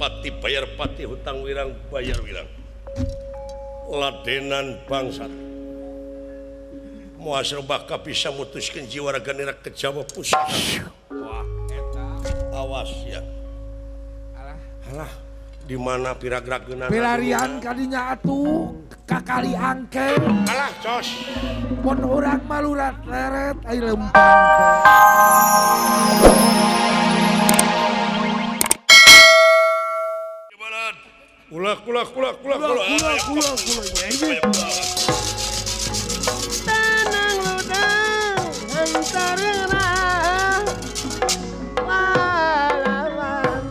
pati bayar pati, hutang wirang bayar wirang. Ladenan bangsat. Moal bakal bisa mutuskeun jiwa raganira ke Jawa pusaka. Wah, eta. Awas ya. Alah. Alah, di mana piragrageunana? Pilarian kadinya atuh ka kali angke. Alah, cos. Mun urang malurat leret ai lempang teh. Ulah ulah ulah ulah ulah ulah ulah ulah. Tanang ludang antara walawan.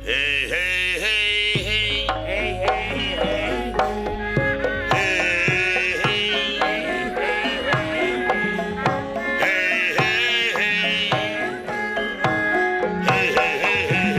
Hey hey hey hey hey hey hey hey hey hey hey hey hey hey.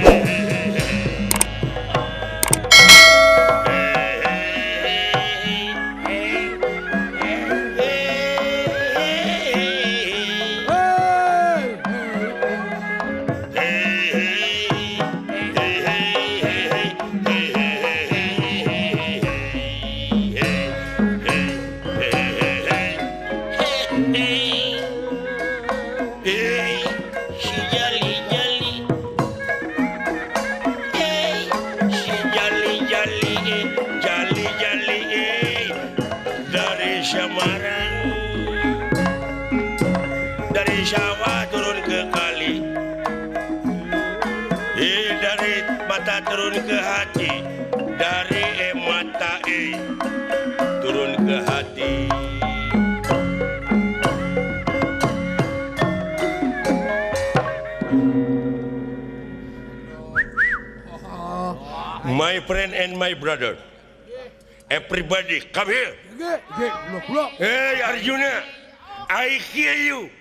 Dari sawah turun ke kali, dari mata turun ke hati, dari mata turun ke hati. My friend and my brother, everybody come here. Hey Arjuna, I hear you.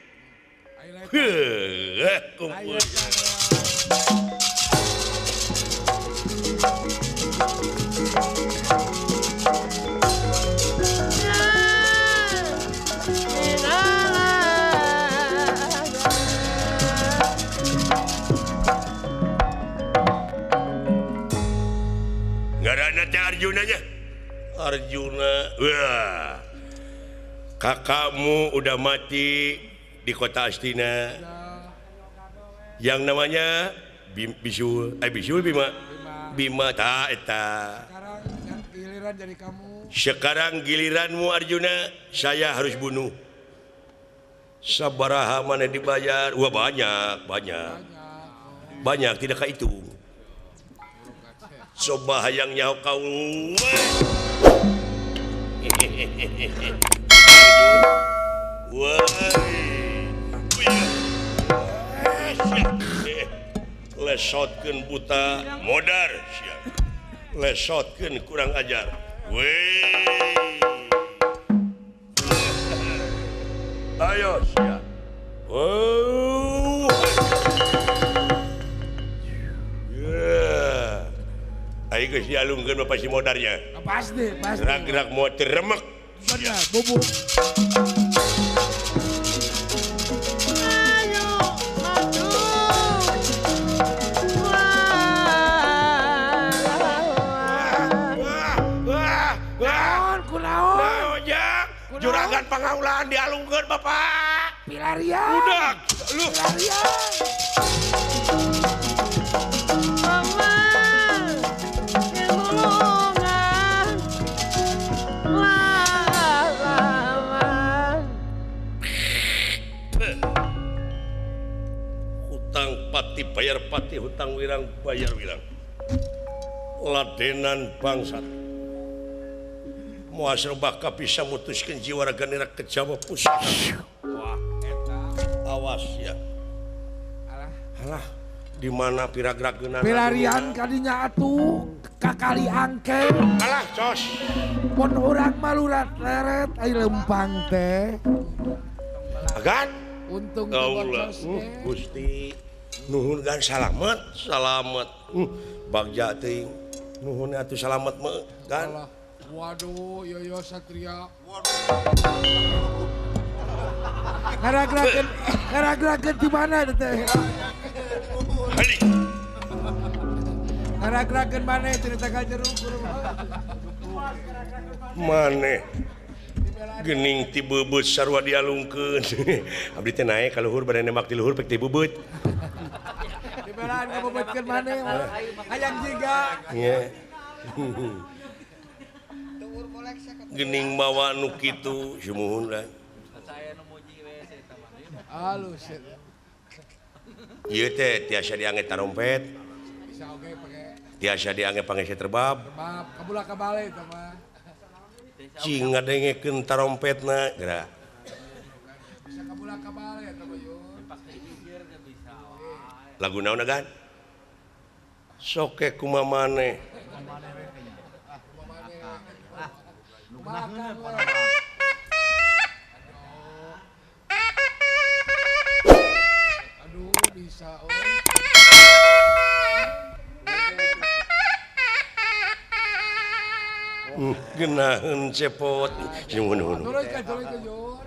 Kumpul. Ngaranna teh Arjuna nya. Arjuna, wah. Kakakmu udah mati di kota Astina. Yang namanya Bisul, Bisul Bima. Bima ta eta. Sekarang giliran jadi kamu. Sekarang giliranmu Arjuna, saya harus bunuh. Sabaraha mana dibayar? Wah banyak, banyak. Banyak tidak kehitung. Coba hayang nyaho kau. Wah. Lesotkeun buta modar sia. Lesotkeun kurang ajar. Weh. Ayo sia. Oh. Yeah. Ayo geus dialungkeun mah pasti modarnya. Pasti, pasti. Gerak-gerak mau teremek. Bener, bubuk. Juragan pangaulan dialungkeun Bapak. Pilarian. Udah, lu. Pilarian. Mama, nulungan. Lawan. Hutang pati bayar pati, hutang wirang bayar wirang. Ladenan bangsat. Moal bakal bisa mutuskeun jiwa raganira ke Jawa pusaka. Wah, eta. Awas ya. Alah. Alah, di mana piragrageunana? Pilarian kadinya atuh ka kali angke. Alah, cos. Mun urang malurat leret ai lempang teh. Agan. Untung bocos. Gusti, nuhun gan salamet, salamet. Bagja teuing. Nuhun atuh salamet mah gan. Waduh, Yoyo Satria. Ngaragrakeun di mana teh? Hali. Ngaragrakeun maneh cerita ka jeruk maneh gening ti beubeut sarua dialungkeun. Abdi teh naek ka luhur bade nembak ti luhur pek ti beubeut. Dibelaan ngabebeutkeun maneh hayang jiga. Nya. Gening mawa nu kitu sumuhun lah. Halus. Ieu teh tiasa diange tarompet. Bisa oge pake. Tiasa diange pangese terbab. Terbab, kabula kabale eta mah. Cing ngadengekeun tarompetna geura. Bisa kabula kabale eta mah yeuh. Lagu naon agan? Soke kumaha maneh. Aduh bisa oh. Genaheun cepot. Nuhun. Turun jor.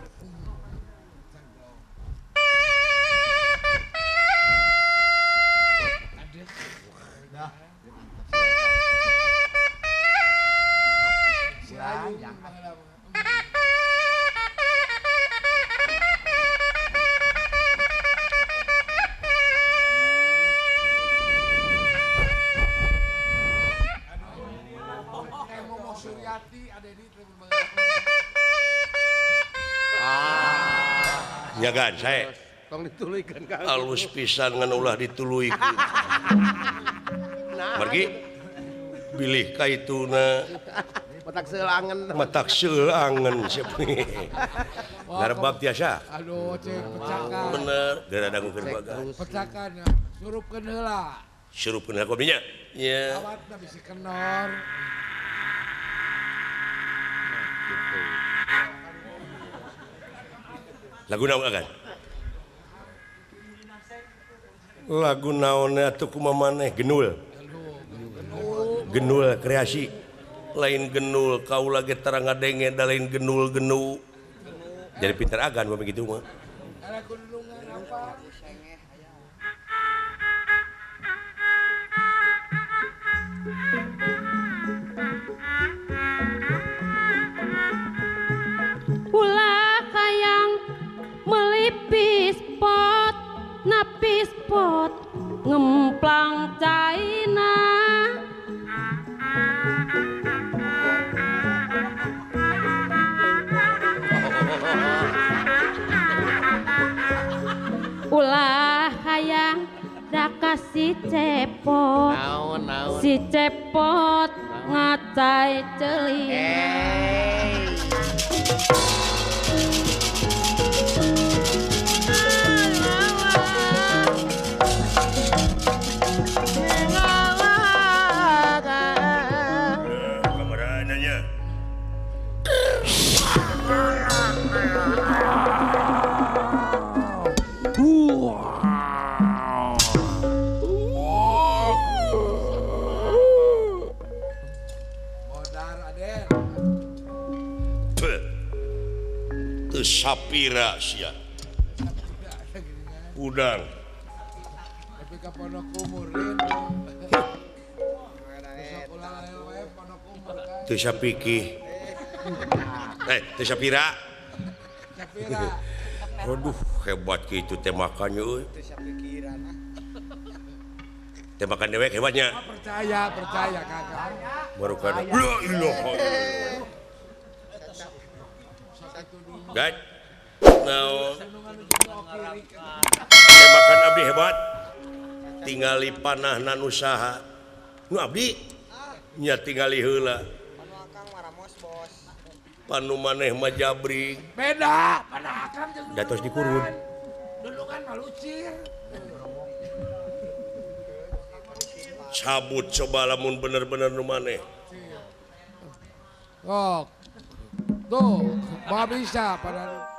Jagan saya tong dituluykeun ka alus pisan ngan ulah dituluykeun. Margi bilih ka ituna matak seulangen matak seulangen Narbab tiasa. Aduh cek pecakan. Bener geura dangukeun bagan. Pecakan surupkeun heula. Surupkeun heula kopinya. Nya. Awatna bisi kenor. Lagu naon agan? Lagu naon atuh kumaha maneh genul. Genul kreasi. Lain genul kaula ge tara ngadenge da lain genul genu. Jadi pinter agan mah begitu mah. Ulah hayang melipis pot napis pot ngemplang caina ulah hayang daka si cepot naon, naon. Si cepot ngacai ceuli Sapira sia udang tapi ka pondok umur teu sapiki teu sapira waduh hebat kitu temakannya euy temakan dewek hebatnya percaya percaya kakak baru kada la ilaha illallah. Gad, naon tembakan abdi hebat tingali panahna nu saha nu abdi nya tingali heula panu maneh mah jabrig beda panah akang jeung datos dikurun dulungan mah lucir cabut coba lamun bener-bener nu maneh kok tuh, bisa pada